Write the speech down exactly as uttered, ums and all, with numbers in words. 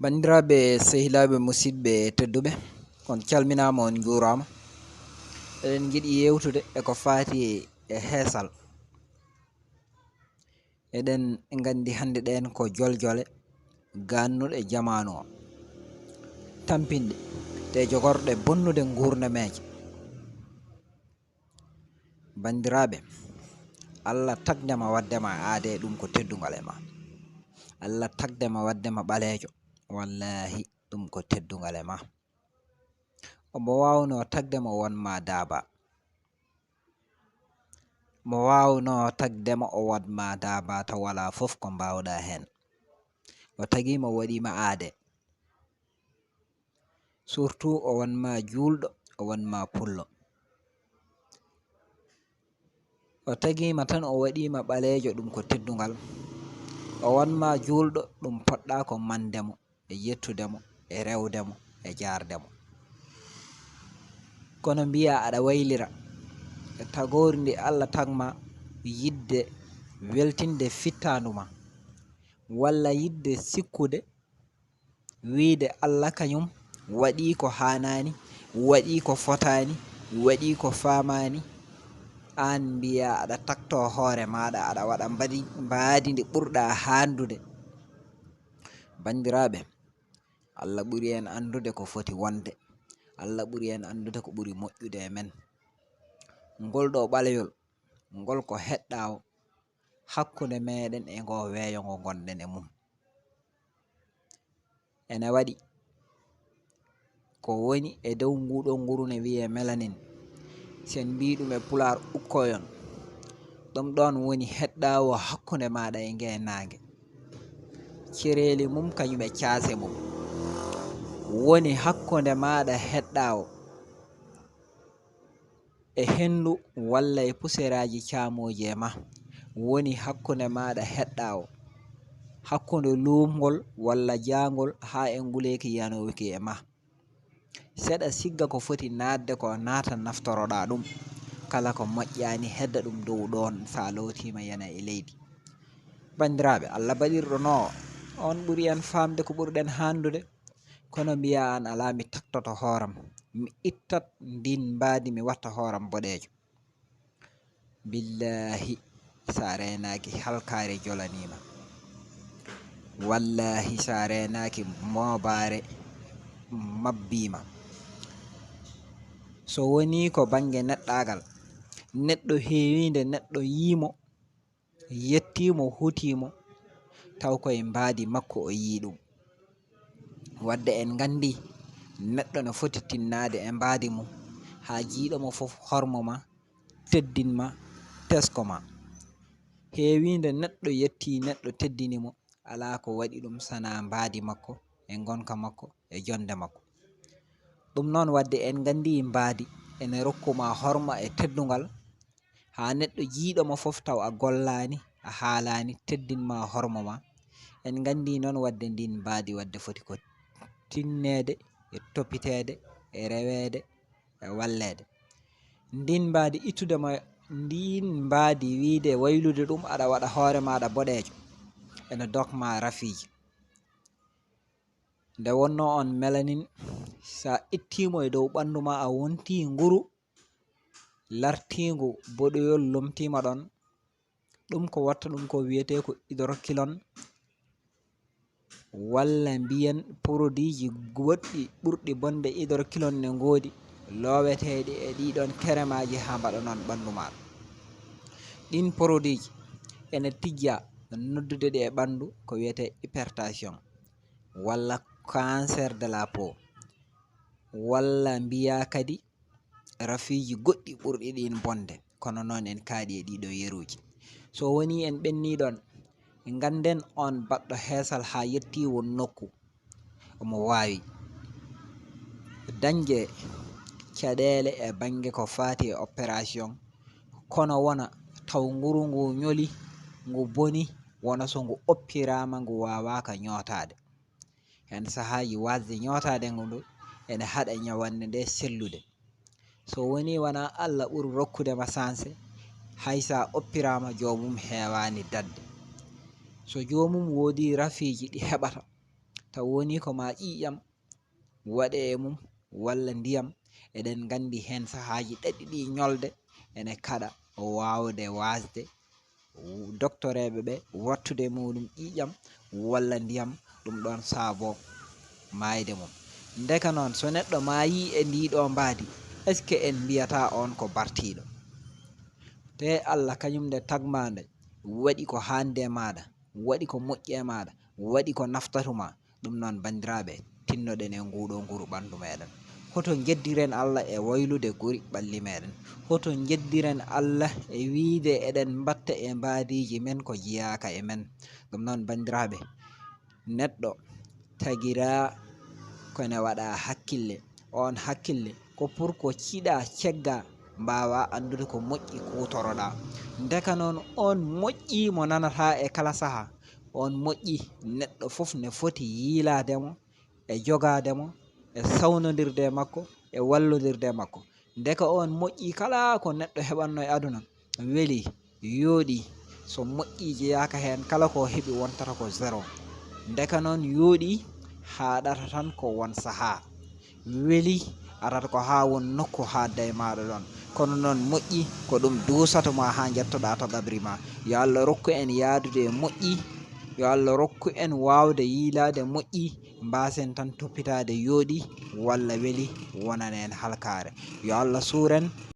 Banndiraaɓe, sehilaaɓe, musidɓe tedduɓe, on calminaama, on njuuraama. Eɗen njiɗi yeewtude e ko faati e heesal. Eɗen nganndi hannde ɗeen ko joljole gannuɗe jamaanu o, tampinɗe, ɗe jogorɗe bonnude nguurnameeje. Banndiraaɓe, Allah tagdema waddema e aade, ɗum ko teddungal e ma. Allah tagdema waddema ɓaleejo, wallaahi, ɗum ko teddungal e ma. Omo waawno tagdema o wanma daaba. Mo waawno tagdema o wanma daaba taw walaa fof ko mbaawɗa heen. O tagiima, o waɗiima aade. Surtout o wanma juulɗo, o wanma pullo. O tagiima tan, o waɗiima ɓaleejo, ɗum ko teddungal. O wanma juulɗo, ɗum poɗɗa ko mande mo, e yettude mo, e rewde mo, e jaarde mo. Kono mbiya aɗa waylira e tagoori ndi Allah tagma, yiɗde weltinde fittaandu ma, walla yiɗde sikkude, wiide Allah kañum waɗi ko haanaani, waɗi ko fotaani, waɗi ko faamaani. Aan mbiya aɗa tagto hoore maaɗa, aɗa waɗa mbaadi, mbaadi ndi ɓurɗa haandude. Banndiraaɓe, Allah ɓuri en anndude ko foti wonde. Allah ɓuri en anndude ko ɓuri moƴƴude e men. Ngol ɗo ɓaleyol, ngol ko heɗɗaawo hakkunde meɗen e ngo weeyo ngo ngonɗen e mum. Ene waɗi ko woni e dow nguɗo nguru ne wiyee melanin. Si en mbii ɗum e pulaar ukkoyon, ɗum ɗoon woni heɗɗaawo hakkunde maaɗa e ngee naange. Cereeli mum kañum e caase mum woni hakkunde maaɗa heɗɗaawo e henndu walla e puseraaji caamooji e ma, woni hakkunde maaɗa heɗɗaawo, hakkunde luumngol walla jaangol haa e nguleeki yanooki e ma. Seɗa sigga ko foti naatde ko naata, naftoroɗaa ɗum. Kala ko moƴƴaani hedda ɗum dow ɗoon, so a lootiima yana e leydi. Banndiraaɓe, Allah baɗirɗo no, on ɓuri en faamde ko ɓurɗen haandude. Kono mbiya aan alaa, mi taktoto hooram, mi ittat ndiin mbaadi, mi watta hooram boɗeejo. Billaahi, so a reenaaki, halkaare jolaniima. Wallaahi, so a reenaaki, moobaare mabbiima. So wonii ko bannge neɗɗaagal, neɗɗo heewiinde, neɗɗo yiimo, yettiimo, hutiimo, taw koye mbaadi makko o yii ɗum. Wadde en nganndi, neɗɗo no foti tinnaade e mbaadi mum, haa jiiɗo mo fof hormo ma, teddin ma, tesko ma. Heewiinde neɗɗo yettii neɗɗo, teddini mo, alaa ko waɗi ɗum sanaa mbaadi makko, e ngonka makko, e jonnde makko. Ɗum noon, wadde en nganndi mbaadi ene rokku ma horma e teddungal, haa neɗɗo jiiɗo ma fof taw a gollaani, a haalaani, teddin ma hormo ma. En nganndi noon, wadde ndiin mbaadi, wadde foti ko tinneede, e topiteede, e reweede, e walleede. Ndiin mbaadi ittude ma, ndiin mbaadi wiyde waylude ɗum, aɗa waɗa hoore maaɗa boɗeejo, ene dok ma rafiiji. Nde wonnoo on melanin, so a ittii mo e dow ɓanndu ma, a wontii nguru lartiingu boɗoyol, lomtiima ɗoon, ɗum ko watta ɗum ko wiyetee ko hydroquinone, walla mbiyen produitji goɗɗi ɓurɗi bonde hydroquinone ne ngoodi, looweteeɗi e ɗii ɗoon keremaaji haa mbaɗa noon ɓanndu maaɗa. Ɗiin produitji ene tijja noddude ɗi e ɓanndu ko wiyetee hypertension, walla cancer de la peau, walla mbiya kadi rafiiji goɗɗi ɓurɗi ɗiin bonde, kono noon en kaaɗi e ɗii ɗoo yeruuji. So wonii en ɓennii ɗoon, ngannden oon baɗɗo heesal haa yettii won nokku, omo waawi dañde caɗeele e bannge ko faati e opération, kono wona taw nguru ngu ñoli, ngu boni, wona so ngu oppiraama, ngu waawaaka ñootaade. Heen sahaaji waasde ñootaade ngu ndu ene haɗa ñawannde nde sellude. So wonii wonaa Allah ɓuri rokkude ma sanse, hay so a oppiraama, joomum heewaani daɗde. So joomum woodii rafiiji ɗi heɓata, Taw woni ko ma ƴiiƴam waɗe e mum walla ndiyam. Eɗen nganndi heen sahaaji ɗaɗi ɗi ñolde ene kaɗa o waawde waasde doktoreeɓe ɓe wattude e muɗum ƴiiƴam walla ndiyam, ɗum ɗoon saabo maayde mum. Ndeka noon, so neɗɗo maayii e ndii ɗoo mbaadi, est-ce que en mbiyata oon ko bartiiɗo? Te Allah kañum nde tagmaande waɗi ko haandi e maaɗa, waɗi ko moƴƴi e maaɗa, waɗi ko naftatu ma. Ɗum noon, banndiraaɓe, tinnoɗen e nguuɗoo nguru ɓanndu meeɗen. Hoto njeddiren Allah e waylude guri ɓalli meeɗen. Hoto njeddiren Allah e wiyde eɗen mbatta e mbaadiiji men ko jiyaaka e men. Ɗum noon, banndiraaɓe, neɗɗo tagiraa ko ene waɗa hakkille. Oon hakkille ko pour ko ciɗa, cegga, mbaawa anndude ko moƴƴi kuutoroɗaa. Ndeka noon, oon moƴƴi mo nanataa e kala sahaa. Oon moƴƴi neɗɗo fof ne foti yiilaade mo, e jogaade mo, e sawnondirde e makko, e wallondirde e makko. Ndeka oon moƴƴi kala ko neɗɗo heɓatnoo e aduna, weli, yooɗi. So moƴƴi jeyaaka heen, kala ko heɓi wontata ko zéro. Ndeka noon, yooɗi haaɗata tan ko won sahaa. Weli, arata ko haa won nokku haaɗda e maaɗa ɗoon. Kono noon, moƴƴi ko ɗum duusata ma haa njettoɗaa to qabri ma. Yo Allah rokku en yahdude e moƴƴi. Yo Allah rokku en waawde yiilaade moƴƴi. Mbaasen tan toppitaade yooɗi walla weli, wonana en halkaare. Yo Allah suur en.